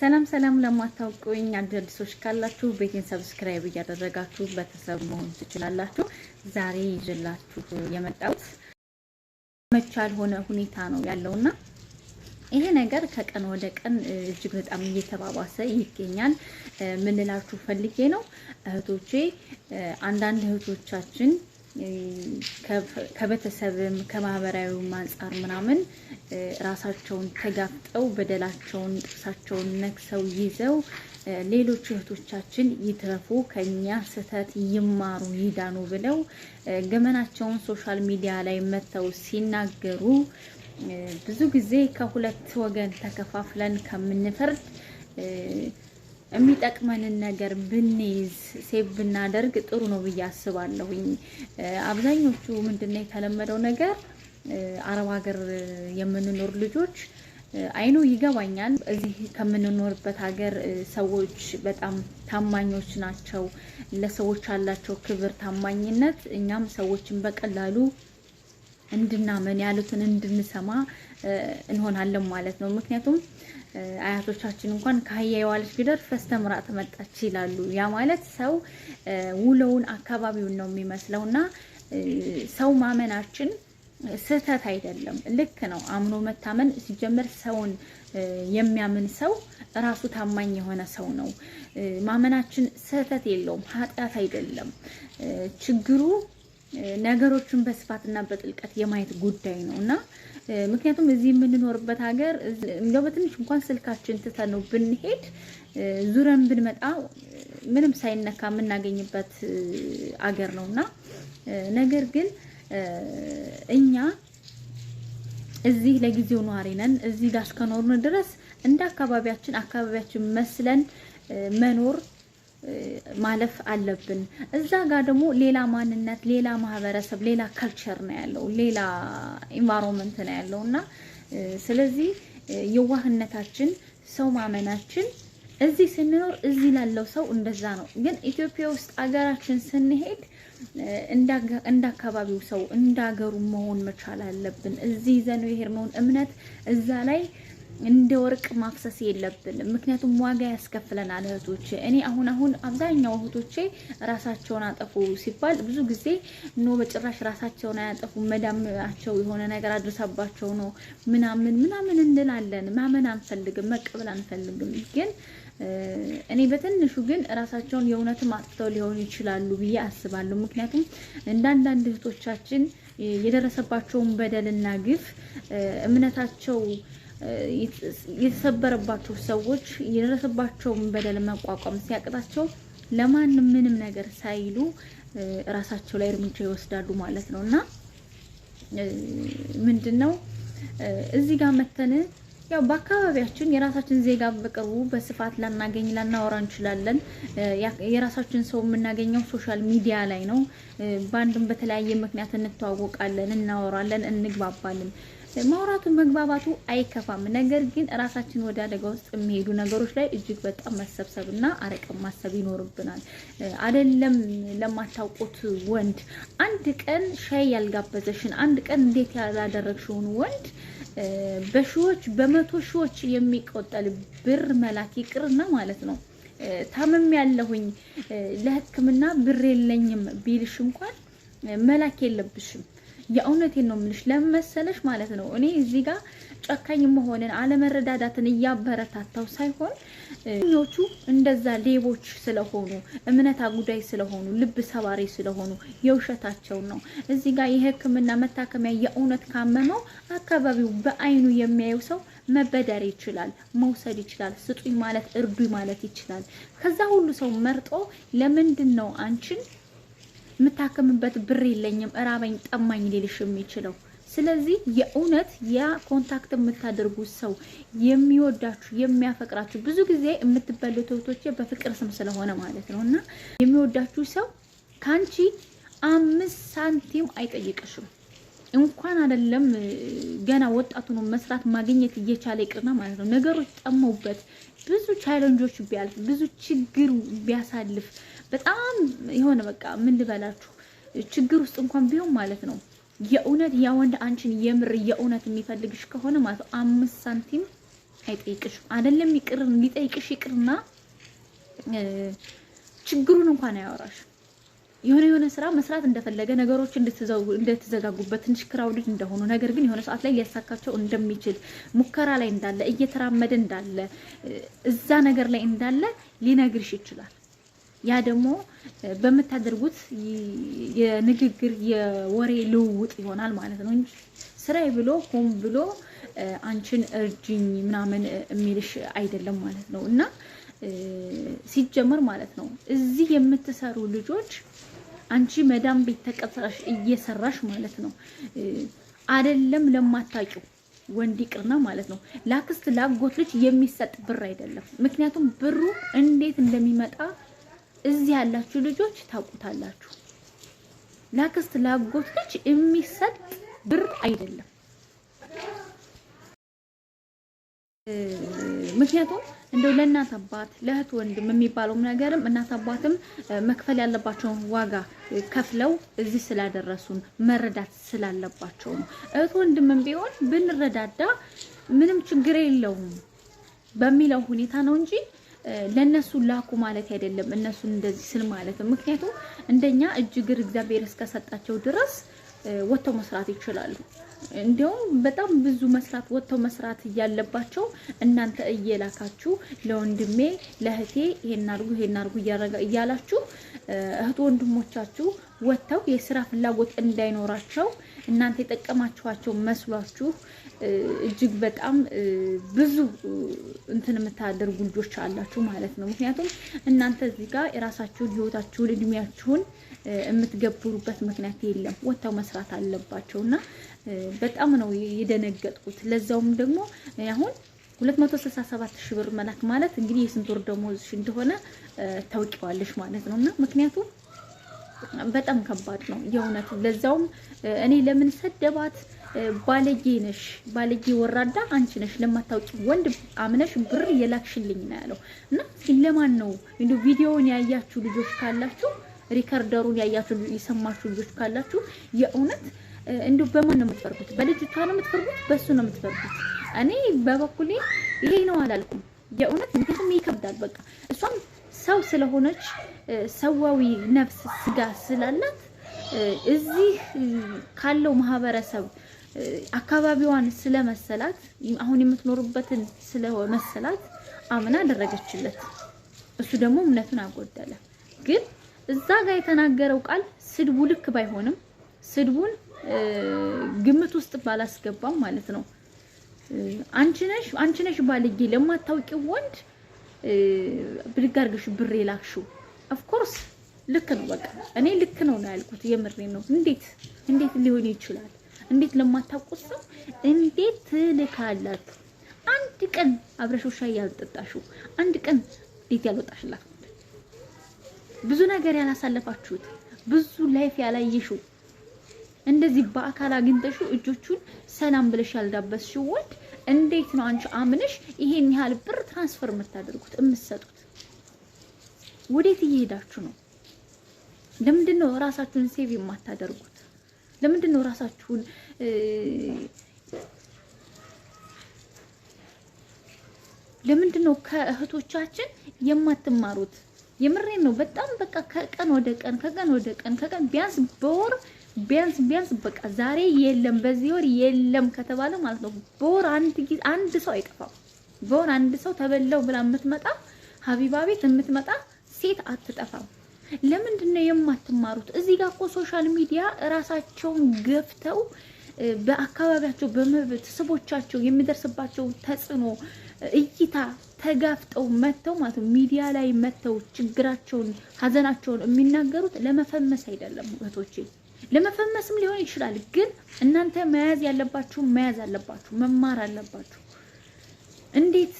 ሰላም ሰላም፣ ለማታውቁኝ አዳዲሶች ካላችሁ ቤቴን subscribe እያደረጋችሁ ቤተሰብ መሆን ትችላላችሁ። ዛሬ ይዤላችሁ የመጣሁት መቻል ሆነ ሁኔታ ነው ያለውና ይሄ ነገር ከቀን ወደ ቀን እጅግ በጣም እየተባባሰ ይገኛል። ምን ልላችሁ ፈልጌ ነው እህቶቼ፣ አንዳንድ እህቶቻችን ከቤተሰብም ከማህበራዊም አንጻር ምናምን ራሳቸውን ተጋፍጠው በደላቸውን ጥርሳቸውን ነክሰው ይዘው ሌሎች እህቶቻችን ይትረፉ፣ ከኛ ስህተት ይማሩ፣ ይዳኑ ብለው ገመናቸውን social media ላይ መጥተው ሲናገሩ ብዙ ጊዜ ከሁለት ወገን ተከፋፍለን ከምንፈርድ የሚጠቅመንን ነገር ብንይዝ፣ save ብናደርግ ጥሩ ነው ብዬ አስባለሁኝ። አብዛኞቹ ምንድነው የተለመደው ነገር፣ አረብ ሀገር የምንኖር ልጆች አይኑ ይገባኛል። እዚህ ከምንኖርበት ሀገር ሰዎች በጣም ታማኞች ናቸው። ለሰዎች ያላቸው ክብር፣ ታማኝነት እኛም ሰዎችን በቀላሉ እንድናመን፣ ያሉትን እንድንሰማ እንሆናለን ማለት ነው። ምክንያቱም አያቶቻችን እንኳን "ከአህያ የዋለች ጊደር ፈስ ተምራ መጣች" ይላሉ። ያ ማለት ሰው ውሎውን አካባቢውን ነው የሚመስለው እና ሰው ማመናችን ስህተት አይደለም፣ ልክ ነው። አምኖ መታመን ሲጀመር ሰውን የሚያምን ሰው ራሱ ታማኝ የሆነ ሰው ነው። ማመናችን ስህተት የለውም፣ ኃጢአት አይደለም። ችግሩ ነገሮችን በስፋትና በጥልቀት የማየት ጉዳይ ነው። እና ምክንያቱም እዚህ የምንኖርበት ሀገር እንደው በትንሽ እንኳን ስልካችን ትተን ነው ብንሄድ ዙረን ብንመጣ ምንም ሳይነካ የምናገኝበት አገር ነው። እና ነገር ግን እኛ እዚህ ለጊዜው ነዋሪ ነን። እዚህ ጋር እስከኖርን ድረስ እንደ አካባቢያችን አካባቢያችን መስለን መኖር ማለፍ አለብን። እዛ ጋር ደግሞ ሌላ ማንነት፣ ሌላ ማህበረሰብ፣ ሌላ culture ነው ያለው፣ ሌላ environment ነው ያለው። እና ስለዚህ የዋህነታችን፣ ሰው ማመናችን እዚህ ስንኖር እዚህ ላለው ሰው እንደዛ ነው። ግን ኢትዮጵያ ውስጥ አገራችን ስንሄድ እንደ አካባቢው ሰው እንደ አገሩ መሆን መቻል አለብን። እዚህ ይዘነው የሄድነውን እምነት እዛ ላይ እንደ ወርቅ ማፍሰስ የለብንም። ምክንያቱም ዋጋ ያስከፍለናል እህቶቼ። እኔ አሁን አሁን አብዛኛው እህቶቼ ራሳቸውን አጠፉ ሲባል ብዙ ጊዜ no፣ በጭራሽ ራሳቸውን አያጠፉ፣ መዳማቸው የሆነ ነገር አድርሳባቸው ነው ምናምን ምናምን እንላለን። ማመን አንፈልግም፣ መቀበል አንፈልግም። ግን እኔ በትንሹ ግን ራሳቸውን የእውነትም አጥፍተው ሊሆኑ ይችላሉ ብዬ አስባለሁ። ምክንያቱም እንደ አንዳንድ እህቶቻችን የደረሰባቸውን በደልና ግፍ፣ እምነታቸው የተሰበረባቸው ሰዎች የደረሰባቸውን በደል መቋቋም ሲያቅታቸው ለማንም ምንም ነገር ሳይሉ ራሳቸው ላይ እርምጃ ይወስዳሉ ማለት ነው። እና ምንድን ነው፣ እዚህ ጋር መተን ያው በአካባቢያችን የራሳችን ዜጋ በቅርቡ በስፋት ላናገኝ ላናወራ እንችላለን። የራሳችን ሰው የምናገኘው social media ላይ ነው። በአንድም በተለያየ ምክንያት እንተዋወቃለን፣ እናወራለን፣ እንግባባለን። ማውራቱ መግባባቱ አይከፋም። ነገር ግን ራሳችን ወደ አደጋ ውስጥ የሚሄዱ ነገሮች ላይ እጅግ በጣም መሰብሰብና አርቀን ማሰብ ይኖርብናል። አይደለም ለማታውቁት ወንድ፣ አንድ ቀን ሻይ ያልጋበዘሽን፣ አንድ ቀን እንዴት ያላደረግሽውን ወንድ በሺዎች በመቶ ሺዎች የሚቆጠር ብር መላክ ይቅርና ማለት ነው፣ ታምሜያለሁኝ፣ ለሕክምና ብር የለኝም ቢልሽ እንኳን መላክ የለብሽም። የእውነቴን ነው የምልሽ። ለምን መሰለሽ ማለት ነው፣ እኔ እዚህ ጋር ጨካኝ መሆንን አለመረዳዳትን እያበረታታው ሳይሆን ኞቹ እንደዛ ሌቦች ስለሆኑ፣ እምነት አጉዳይ ስለሆኑ፣ ልብ ሰባሪ ስለሆኑ የውሸታቸውን ነው። እዚህ ጋር የሕክምና መታከሚያ የእውነት ካመመው አካባቢው በአይኑ የሚያየው ሰው መበደር ይችላል፣ መውሰድ ይችላል፣ ስጡኝ ማለት፣ እርዱኝ ማለት ይችላል። ከዛ ሁሉ ሰው መርጦ ለምንድን ነው አንቺን የምታከምበት ብር የለኝም፣ እራበኝ ጠማኝ ሊልሽ የሚችለው? ስለዚህ የእውነት ያ contact የምታደርጉት ሰው የሚወዳችሁ፣ የሚያፈቅራችሁ፣ ብዙ ጊዜ የምትበሉት እህቶቼ በፍቅር ስም ስለሆነ ማለት ነው፣ እና የሚወዳችሁ ሰው ከአንቺ 5 ሳንቲም አይጠይቅሽም። እንኳን አይደለም ገና ወጣቱ ነው፣ መስራት ማግኘት እየቻለ ይቅርና ማለት ነው፣ ነገሮች ጠመውበት ብዙ challenge ኦች ቢያልፍ፣ ብዙ ችግር ቢያሳልፍ፣ በጣም የሆነ በቃ ምን ልበላችሁ ችግር ውስጥ እንኳን ቢሆን ማለት ነው፣ የእውነት ያ ወንድ አንቺን የምር የእውነት የሚፈልግሽ ከሆነ ማለት ነው 5 ሳንቲም አይጠይቅሽም። አይደለም ይቅር ሊጠይቅሽ ይቅርና ችግሩን እንኳን አያወራሽም። የሆነ የሆነ ስራ መስራት እንደፈለገ፣ ነገሮች እንደተዘጋጉበት፣ ትንሽ crowded እንደሆኑ፣ ነገር ግን የሆነ ሰዓት ላይ ሊያሳካቸው እንደሚችል፣ ሙከራ ላይ እንዳለ፣ እየተራመደ እንዳለ፣ እዛ ነገር ላይ እንዳለ ሊነግርሽ ይችላል። ያ ደግሞ በምታደርጉት የንግግር የወሬ ልውውጥ ይሆናል ማለት ነው እንጂ ስራዬ ብሎ ሆን ብሎ አንቺን እርጅኝ ምናምን የሚልሽ አይደለም ማለት ነው። እና ሲጀመር ማለት ነው እዚህ የምትሰሩ ልጆች፣ አንቺ መዳም ቤት ተቀጥረሽ እየሰራሽ ማለት ነው፣ አይደለም ለማታውቂው ወንድ ይቅርና ማለት ነው ላክስት ላጎት ልጅ የሚሰጥ ብር አይደለም። ምክንያቱም ብሩ እንዴት እንደሚመጣ እዚህ ያላችሁ ልጆች ታውቁታላችሁ። ላክስት ላጎት ልጅ የሚሰጥ ብር አይደለም። ምክንያቱም እንደው ለእናት አባት ለእህት ወንድም የሚባለውም ነገርም እናት አባትም መክፈል ያለባቸውን ዋጋ ከፍለው እዚህ ስላደረሱን መረዳት ስላለባቸው ነው። እህት ወንድምም ቢሆን ብንረዳዳ ምንም ችግር የለውም በሚለው ሁኔታ ነው እንጂ ለነሱ ላኩ ማለት አይደለም። እነሱን እንደዚህ ስል ማለት ነው። ምክንያቱም እንደኛ እጅ እግር እግዚአብሔር እስከሰጣቸው ድረስ ወጥተው መስራት ይችላሉ። እንዲያውም በጣም ብዙ መስራት፣ ወጥተው መስራት እያለባቸው እናንተ እየላካችሁ ለወንድሜ ለእህቴ ይሄን አድርጉ ይሄን አድርጉ እያላችሁ እህት ወንድሞቻችሁ ወጥተው የስራ ፍላጎት እንዳይኖራቸው እናንተ የጠቀማችኋቸው መስሏችሁ እጅግ በጣም ብዙ እንትን የምታደርጉ ልጆች አላችሁ ማለት ነው። ምክንያቱም እናንተ እዚህ ጋር የራሳችሁን ህይወታችሁን እድሜያችሁን የምትገብሩበት ምክንያት የለም። ወጥተው መስራት አለባቸው እና በጣም ነው የደነገጥኩት። ለዛውም ደግሞ አሁን 267 ሺህ ብር መላክ ማለት እንግዲህ የስንት ወር ደሞዝሽ እንደሆነ ታውቂዋለሽ ማለት ነው። እና ምክንያቱም በጣም ከባድ ነው የእውነት። ለዛውም እኔ ለምን ሰደባት? ባለጌ ነሽ፣ ባለጌ ወራዳ አንቺ ነሽ፣ ለማታውቂ ወንድ አምነሽ ብር የላክሽልኝ ነው ያለው። እና እስኪ ለማን ነው እንዲሁ ቪዲዮውን ያያችሁ ልጆች ካላችሁ፣ recorder ኡን ያያችሁ የሰማችሁ ልጆች ካላችሁ፣ የእውነት እንዲሁ በማን ነው የምትፈርዱት? በልጅቷ ነው የምትፈርዱት? በሱ ነው የምትፈርዱት? እኔ በበኩሌ ይሄ ነው አላልኩም የእውነት፣ ምክንያቱም ይከብዳል። በቃ እሷም ሰው ስለሆነች፣ ሰዋዊ ነፍስ ስጋ ስላላት፣ እዚህ ካለው ማህበረሰብ አካባቢዋን ስለመሰላት፣ አሁን የምትኖርበትን ስለመሰላት አምና አደረገችለት። እሱ ደግሞ እምነቱን አጎደለ። ግን እዛ ጋር የተናገረው ቃል ስድቡ ልክ ባይሆንም፣ ስድቡን ግምት ውስጥ ባላስገባም ማለት ነው፣ አንቺ ነሽ፣ አንቺ ነሽ ባለጌ፣ ለማታውቂው ወንድ ብድግ አድርገሽ ብር የላክሽው። Of course ልክ ነው። በቃ እኔ ልክ ነው ነው ያልኩት። የምሬን ነው። እንዴት ሊሆን ይችላል? እንዴት ለማታውቁት ሰው እንዴት ትልካላችሁ? አንድ ቀን አብረሽው ሻይ ያልጠጣሽው፣ አንድ ቀን date ያልወጣሽላት፣ ብዙ ነገር ያላሳለፋችሁት፣ ብዙ life ያላየሽው፣ እንደዚህ በአካል አግኝተሽው እጆቹን ሰላም ብለሽ ያልዳበስሽው ወንድ እንዴት ነው አንቺ አምነሽ ይሄን ያህል ብር transfer የምታደርጉት፣ የምትሰጡት? ወዴት እየሄዳችሁ ነው? ለምንድን ነው ራሳችሁን save የማታደርጉት? ለምንድን ነው ከእህቶቻችን የማትማሩት? የምሬን ነው። በጣም በቃ ከቀን ወደ ቀን፣ ከቀን ወደ ቀን፣ ከቀን ቢያንስ በወር ቢያንስ ቢያንስ በቃ ዛሬ የለም በዚህ ወር የለም ከተባለ ማለት ነው በወር አንድ ጊዜ አንድ ሰው አይጠፋም። በወር አንድ ሰው ተበላው ብላ የምትመጣ፣ ሀቢባ ቤት የምትመጣ ሴት አትጠፋም። ለምንድን ነው የማትማሩት? እዚህ ጋር እኮ social media እራሳቸውን ገፍተው በአካባቢያቸው በቤተሰቦቻቸው የሚደርስባቸው ተጽዕኖ እይታ ተጋፍጠው መጥተው ማለት ነው ሚዲያ ላይ መጥተው ችግራቸውን ሀዘናቸውን የሚናገሩት ለመፈመስ አይደለም እህቶቼ። ለመፈመስም ሊሆን ይችላል፣ ግን እናንተ መያዝ ያለባችሁ መያዝ አለባችሁ፣ መማር አለባችሁ። እንዴት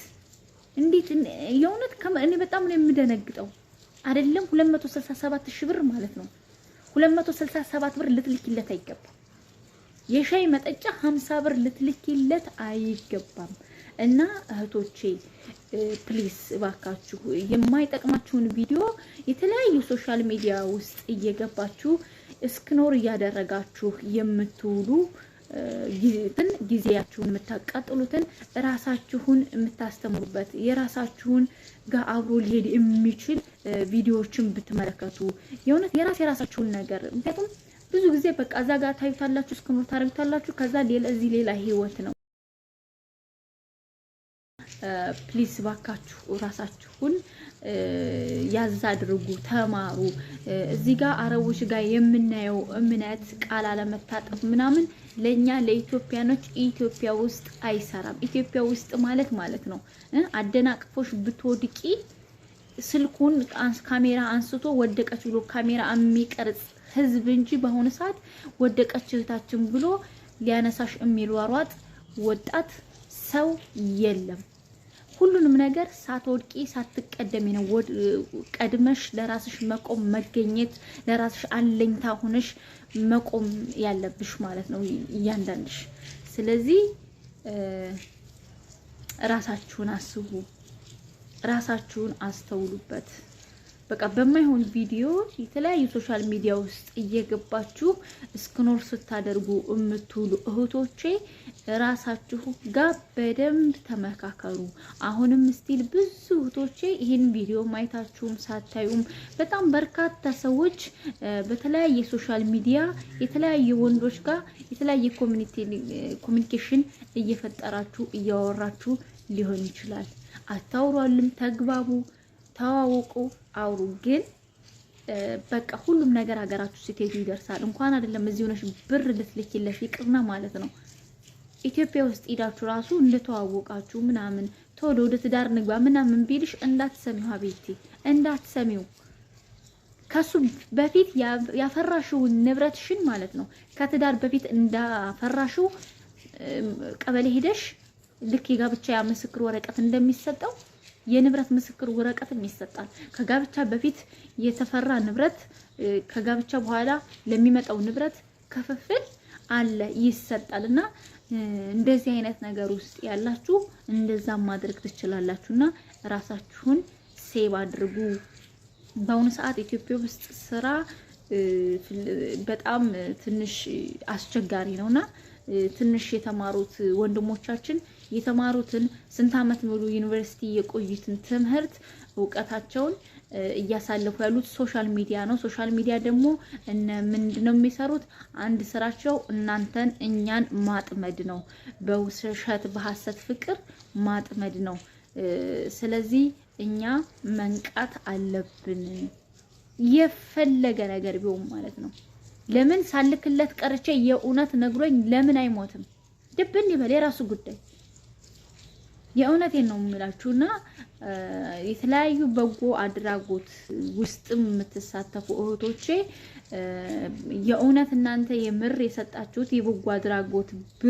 እንዴት የእውነት እኔ በጣም ነው የምደነግጠው። አይደለም 267 ሺህ ብር ማለት ነው። 267 ብር ልትልኪለት አይገባም። የሻይ መጠጫ 50 ብር ልትልኪለት አይገባም። እና እህቶቼ please እባካችሁ የማይጠቅማችሁን ቪዲዮ የተለያዩ social media ውስጥ እየገባችሁ scroll እያደረጋችሁ የምትውሉ ጊዜያችሁን የምታቃጥሉትን ራሳችሁን የምታስተምሩበት የራሳችሁን ጋር አብሮ ሊሄድ የሚችል ቪዲዮዎችን ብትመለከቱ፣ የእውነት የራሳችሁን ነገር፣ ምክንያቱም ብዙ ጊዜ በቃ እዛ ጋር ታዩታላችሁ፣ scroll ታደርጉታላችሁ። ከዛ ሌላ እዚህ ሌላ ህይወት ነው። Please ባካችሁ ራሳችሁን ያዝ አድርጉ፣ ተማሩ። እዚህ ጋር አረቦች ጋር የምናየው እምነት፣ ቃል አለመታጠፍ ምናምን ለእኛ ለኢትዮጵያኖች ኢትዮጵያ ውስጥ አይሰራም። ኢትዮጵያ ውስጥ ማለት ነው አደናቅፎሽ ብትወድቂ ስልኩን ካሜራ አንስቶ ወደቀች ብሎ ካሜራ የሚቀርጽ ህዝብ እንጂ በአሁኑ ሰዓት ወደቀች እህታችን ብሎ ሊያነሳሽ የሚሯሯጥ ወጣት ሰው የለም። ሁሉንም ነገር ሳትወድቂ ሳትቀደሚ ነው፣ ቀድመሽ ለራስሽ መቆም መገኘት፣ ለራስሽ አለኝታ ሆነሽ መቆም ያለብሽ ማለት ነው እያንዳንድሽ። ስለዚህ ራሳችሁን አስቡ፣ ራሳችሁን አስተውሉበት። በቃ በማይሆን ቪዲዮ የተለያዩ social media ውስጥ እየገባችሁ scroll ስታደርጉ የምትውሉ እህቶቼ ራሳችሁ ጋር በደንብ ተመካከሩ። አሁንም still ብዙ እህቶቼ ይህን ቪዲዮ ማየታችሁም ሳታዩም በጣም በርካታ ሰዎች በተለያየ social media የተለያዩ ወንዶች ጋር የተለያየ communication እየፈጠራችሁ እያወራችሁ ሊሆን ይችላል። አታውሯልም፣ ተግባቡ፣ ተዋወቁ፣ አውሩ። ግን በቃ ሁሉም ነገር ሀገራችሁ ስትሄዱ ይደርሳል። እንኳን አይደለም እዚህ ሆነሽ ብር ልትልኪለት ይቅርና ማለት ነው፣ ኢትዮጵያ ውስጥ ሂዳችሁ ራሱ እንደተዋወቃችሁ ምናምን ቶሎ ወደ ትዳር ንግባ ምናምን ቢልሽ እንዳትሰሚው፣ ሀቢብቲ እንዳትሰሚው። ከሱ በፊት ያፈራሽውን ንብረትሽን ማለት ነው፣ ከትዳር በፊት እንዳፈራሽው ቀበሌ ሄደሽ ልክ የጋብቻ ያ ምስክር ወረቀት እንደሚሰጠው የንብረት ምስክር ወረቀትም ይሰጣል። ከጋብቻ በፊት የተፈራ ንብረት ከጋብቻ በኋላ ለሚመጣው ንብረት ክፍፍል አለ፣ ይሰጣል። እና እንደዚህ አይነት ነገር ውስጥ ያላችሁ እንደዛ ማድረግ ትችላላችሁ። እና ራሳችሁን save አድርጉ። በአሁኑ ሰዓት ኢትዮጵያ ውስጥ ስራ በጣም ትንሽ አስቸጋሪ ነውና ትንሽ የተማሩት ወንድሞቻችን የተማሩትን ስንት ዓመት ሙሉ ዩኒቨርሲቲ የቆዩትን ትምህርት እውቀታቸውን እያሳለፉ ያሉት social media ነው። Social media ደግሞ እነ ምንድነው የሚሰሩት? አንድ ስራቸው እናንተን እኛን ማጥመድ ነው። በውሸት በሐሰት ፍቅር ማጥመድ ነው። ስለዚህ እኛ መንቃት አለብን። የፈለገ ነገር ቢሆን ማለት ነው። ለምን ሳልክለት ቀርቼ የእውነት ነግሮኝ ለምን አይሞትም? ድብን ይበል፣ የራሱ ጉዳይ። የእውነቴን ነው የምላችሁና የተለያዩ በጎ አድራጎት ውስጥም የምትሳተፉ እህቶቼ የእውነት እናንተ የምር የሰጣችሁት የበጎ አድራጎት ብር